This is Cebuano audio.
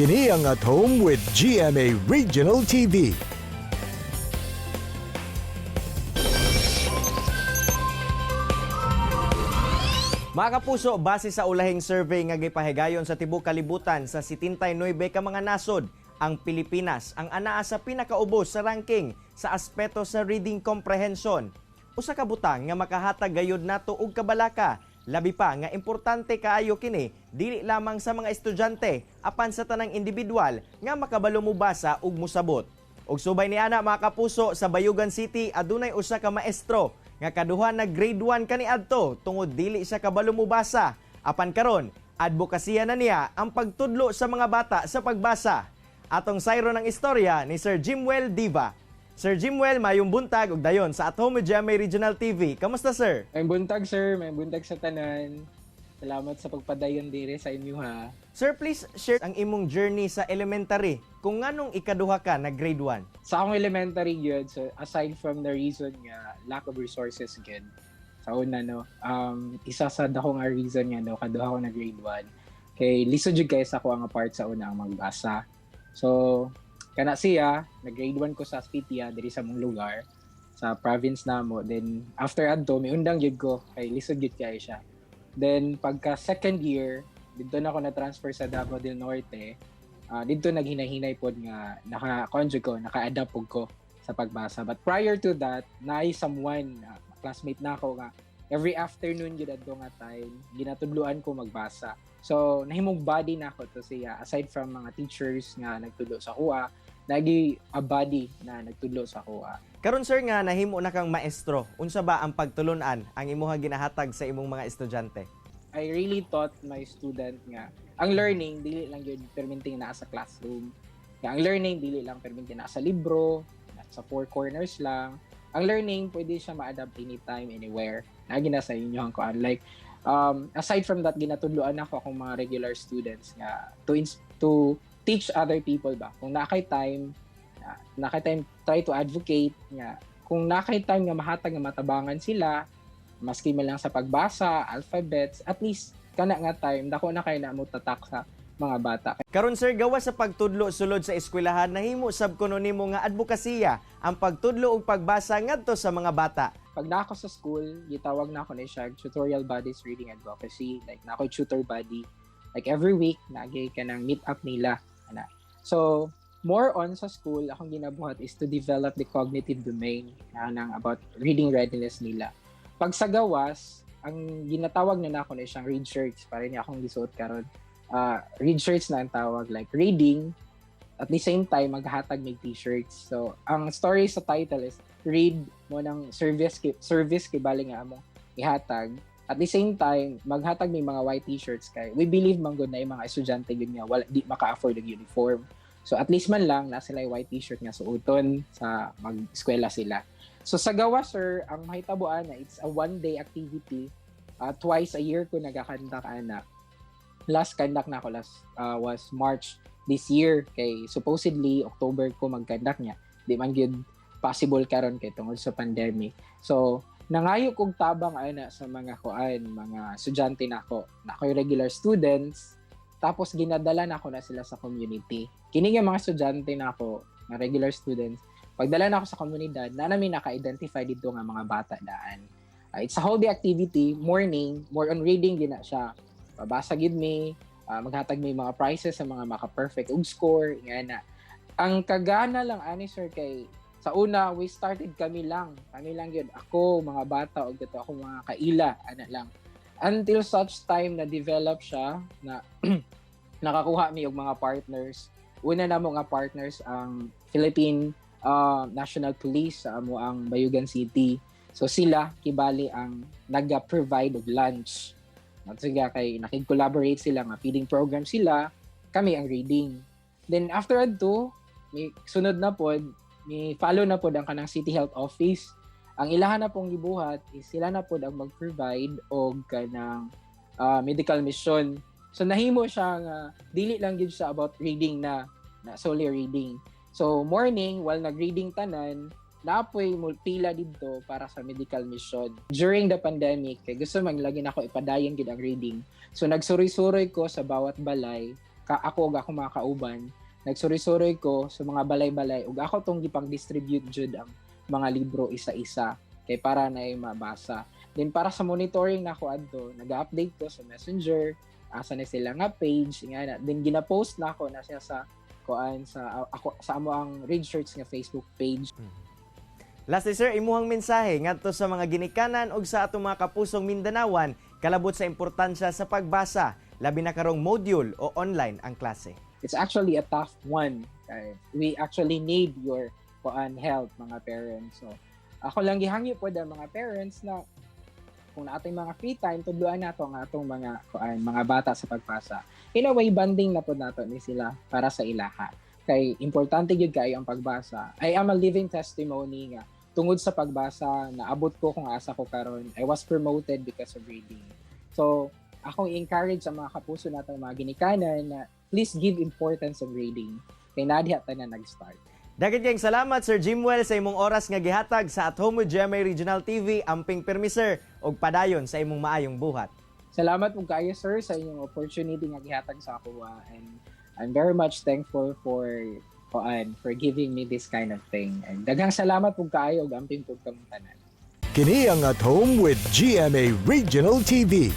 Kini ang At Home with GMA Regional TV. Mga kapuso, base sa ulahing survey nga gipahigayon sa tibuok kalibutan sa 79 ka mga nasod, ang Pilipinas ang anaa sa pinakaubos sa ranking sa aspeto sa reading comprehension. Usa ka butang nga makahatag gayud nato og kabalaka, labi pa nga importante kaayo kini dili lamang sa mga estudyante apan sa tanang individual nga makabalo mobasa ug mosabot. Og subay ni ana, mga kapuso, sa Bayugan City adunay usa ka maestro nga kaduha na grade 1 kaniadto tungod dili siya kabalo mobasa. Apan karon, adbokasiya na niya ang pagtudlo sa mga bata sa pagbasa. Atong sayron ang istorya ni Sir Jimwell Diva. Sir Jimwell, mayong buntag ug dayon sa At Home with GMA Regional TV. Kamusta, sir? May buntag, sir, may buntag sa tanan. Salamat sa pagpadayon dire sa inyo ha. Sir, please share ang imong journey sa elementary kung nganong ikaduha ka na grade 1. Sa akong elementary gyud, so aside from the reason nga lack of resources gyud sa una, no, isa sa dako nga reason nga no kaduha ko na grade 1 kay lisod jud kay sa ako ang part sa una ang magbasa. So kana siya, na grade 1 ko sa Spitia diri sa mong lugar sa province namo. Then after adto, miundang gyud ko kay lisod gyud kay siya. Then pagka second year, didto na ako na transfer sa Davao del Norte. Didto naghinahinay pod nga naka ko, naka-adapt pud ko sa pagbasa. But prior to that, naay someone, classmate na ako nga every afternoon gyud adto nga time, ginatudloan ko magbasa. So nahimong buddy na ako to siya. Aside from mga teachers nga nagtudlo sa kuha, nagi a buddy na nagtudlo sa kuha. Karon, sir, nga nahimo na kang maestro, unsa ba ang pagtulunan ang imuha ginahatag sa imong mga estudyante? I really taught my student nga ang learning dili lang gyud perminting naa sa classroom. Nga ang learning dili lang perminting naa sa libro, sa four corners lang. Ang learning pwede siya ma-adapt anytime, anywhere. Naagi na sa inyo ang kuan. Like aside from that, ginatudloan ako akong mga regular students nga to teach other people ba. Kung naa kay time, naa kay time, try to advocate nga kung naa kay time nga mahatag nga matabangan sila maski man lang sa pagbasa, alphabets, at least kana nga time dako na kay na mo tatak sa mga bata. Karon, sir, gawas sa pagtudlo sulod sa eskwelahan, nahimo sab kuno nimo nga adbokasiya ang pagtudlo ug pagbasa ngadto sa mga bata. Pag na ako sa school, gitawag na ako ni siya tutorial buddies reading advocacy. Like na ako tutor buddy. Like every week nagay ka ng meet up nila. Ana. So more on sa school, akong ginabuhat is to develop the cognitive domain na nang about reading readiness nila. Pag sa gawas, ang ginatawag na nako na siyang read shirts, para niya akong gisuot karon. Read shirts na ang tawag, like reading at the same time maghatag may t-shirts. So ang story sa title is read mo ng service kay bali nga among ihatag. At the same time maghatag may mga white t-shirts kay we believe man gud na yung mga estudyante yun nga wala di maka-afford og uniform. So at least man lang na sila white t-shirt nga suoton sa mag-eskwela sila. So sa gawas, sir, ang mahitabuan na it's a one day activity. Twice a year ko nagakandak ana. Last conduct na ako last was March this year kay supposedly October ko mag-conduct niya. Di man gyud possible karon kay tungod sa pandemic. So nangayo kog tabang ana sa mga kuan, mga estudyante nako. Nako yung regular students, tapos ginadala nako na sila sa community. Kini nga mga estudyante nako, mga regular students, pagdala nako sa komunidad, na namin naka-identify dito nga mga bata daan. It's a whole day activity, morning, more on reading gina siya. Pabasa gid mi, maghatag may mga prizes sa mga maka-perfect og score, nga na. Ang kagana lang ani, sir, kay sa una we started kami lang. Kami lang yun. Ako, mga bata og kato ako mga kaila, ana lang. Until such time na develop siya na nakakuha mi og mga partners. Una na mo nga partners ang Philippine National Police sa amo ang Bayugan City. So sila kibali ang naga-provide og lunch. At sige kay nakig-collaborate sila nga feeding program sila, kami ang reading. Then after adto, may sunod na pod, may follow na pod ang kanang City Health Office. Ang ilahan na pong gibuhat is sila na pod ang mag-provide og kanang medical mission. So nahimo siya nga dili lang gid siya about reading na, na solely reading. So morning while nag-reading tanan, naapoy mo pila didto para sa medical mission. During the pandemic, kay gusto man lagi nako ipadayon gid ang reading. So nagsuroy-suroy ko sa bawat balay. Ako ug ako mga kauban, nagsuri-suroy ko sa mga balay-balay ug ako tong gipang-distribute jud ang mga libro isa-isa kay para na mabasa. Then para sa monitoring nako adto, nag-update ko sa Messenger, asa na sila nga page nga na. Then gina-post nako na siya sa kuan, sa ako sa amo ang Read Shirts nga Facebook page. Lastly, sir, imuhang mensahe ngadto sa mga ginikanan ug sa atong mga kapusong Mindanawan kalabot sa importansya sa pagbasa, labi na karong module o online ang klase. It's actually a tough one. Kay we actually need your kuan, help, mga parents. So ako lang gihangyo po ang mga parents na kung naa tay mga free time, tudloan nato ang atong mga kuan, mga bata sa pagbasa. In a way, bonding na po nato ni sila para sa ilaha. Kay importante gyud kayo ang pagbasa. I am a living testimony nga tungod sa pagbasa naabot ko kung asa ko karon. I was promoted because of reading. So akong encourage sa mga kapuso natong mga ginikanan na please give importance of reading kay naa diha ta na nag-start. Daghan kayong salamat, Sir Jimwell, sa imong oras nga gihatag sa At Home with GMA Regional TV. Amping permi, sir, ug padayon sa imong maayong buhat. Salamat po kayo, sir, sa inyong opportunity nga gihatag sa ako and I'm very much thankful for kuan, for giving me this kind of thing. And daghang salamat po kaayo ug amping pud kamong tanan. Kini ang At Home with GMA Regional TV.